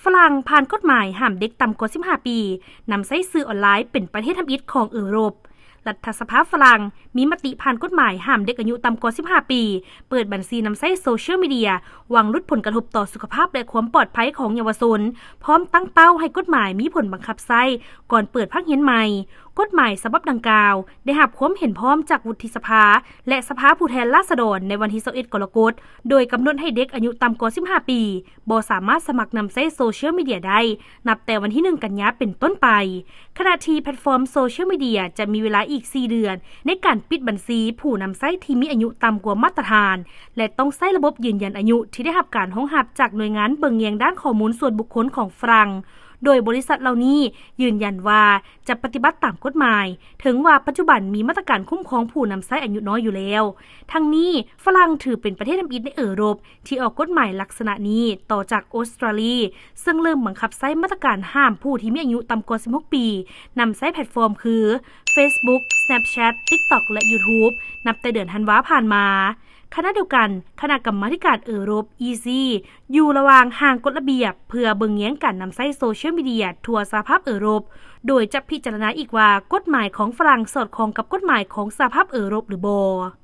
ຝຣັ່ງຜ່ານກົດໝາຍຫ້າມເດັກຕ່ຳກວ່າສິບຫ້າປີ ນຳໃຊ້ສື່ອອນລາຍ ເປັນປະເທດທຳອິດຂອງເອີຣົບ. ລັດຖະສະພາຝຣັ່ງມີມະຕິຜ່ານກົດໝາຍຫ້າມເດັກອາຍຸຕ່ຳກວ່າສິບຫ້າປີ ເປີດບັນຊີນຳໃຊ້ໂຊຊຽວມີເດຍ ຫວັງຫຼຸດຜົນກະທົບຕໍ່ສຸຂະພາບ ແລະ ຄວາມປອດໄພຂອງເຍົາວະຊົນ, ພ້ອມຕັ້ງເປົ້າໃຫ້ກົດໝາຍມີຜົນບັງຄັບໃຊ້ກ່ອນເປີດພາກຮຽນໃໝ່. ກົດໝາຍສະບັບດັ່ງກ່າວ ໄດ້ຮັບຄວາມເຫັນພ້ອມຈາກວຸດທິສະພາ ແລະ ສະພາຜູ້ແທນລາຊະດອນ ໃນວັນທີຊາວເອັດ ກໍລະກົດ ໂດຍກຳນົດໃຫ້ເດັກອາຍຸຕ່ຳກວ່າສິບຫ້າປີ ບໍ່ສາມາດສະໝັກນຳໃຊ້ໂຊຊຽວມີເດຍໄດ້ ນັບແຕ່ວັນທີໜຶ່ງ ກັນຍາ ເປັນຕົ້ນໄປ. ຂະນະທີ່ແພລດຟອມໂຊຊຽວມີເດຍຈະມີເວລາອີກສີ່ເດືອນ ໃນການປິດບັນຊີຜູ້ນຳໃຊ້ທີ່ມີອາຍຸຕ່ຳກວ່າມາດຕະຖານ ແລະ ຕ້ອງໃຊ້ລະບົບຢືນຢັນອາຍຸທີ່ໄດ້ຮັບການຮອງຮັບຈາກໜ່ວຍງານເບິ່ງແຍງດ້ານຂໍ້ມູນສ່ວນບຸກຄົນຂອງຝຣັ່ງ, ໂດຍບໍລິສັດເຫຼົ່ານີ້ຢືນຢັນວ່າຈະປະຕິບັດຕາມກົດໝາຍ, ເຖິງວ່າປັດຈຸບັນມີມາດຕະການຄຸ້ມຄອງຜູ້ນຳໃຊ້ອາຍຸນ້ອຍຢູ່ແລ້ວ. ທັງນີ້, ຝຣັ່ງຖືເປັນປະເທດທຳອິດໃນເອີຣົບ ທີ່ອອກກົດໝາຍລັກສະນະນີ້ ຕໍ່ຈາກອົດສະຕຣາລີ ເຊິ່ງເລີ່ມບັງຄັບໃຊ້ມາດຕະການຫ້າມຜູ້ທີ່ມີອາຍຸຕ່ຳກວ່າສິບຫົກປີ ນຳໃຊ້ແພລດຟອມຄື Facebook, Snapchat, TikTok ແລະ YouTube ນັບແຕ່ເດືອນທັນວາຜ່ານມາ. ຂະນະດຽວກັນ, ຄະນະກຳມາທິການເອີຣົບ E C ຢູ່ລະຫວ່າງຮ່າງກົດລະບຽບ ເພື່ອເບິ່ງແຍງການນຳໃຊ້ໂຊຊຽວມີເດຍທົ່ວສະຫະພາບເອີຣົບ, ໂດຍຈະພິຈາລະນາອີກວ່າກົດໝາຍຂອງຝຣັ່ງສອດຄ່ອງກັບກົດໝາຍຂອງສະຫະພາບເອີຣົບຫຼືບໍ່.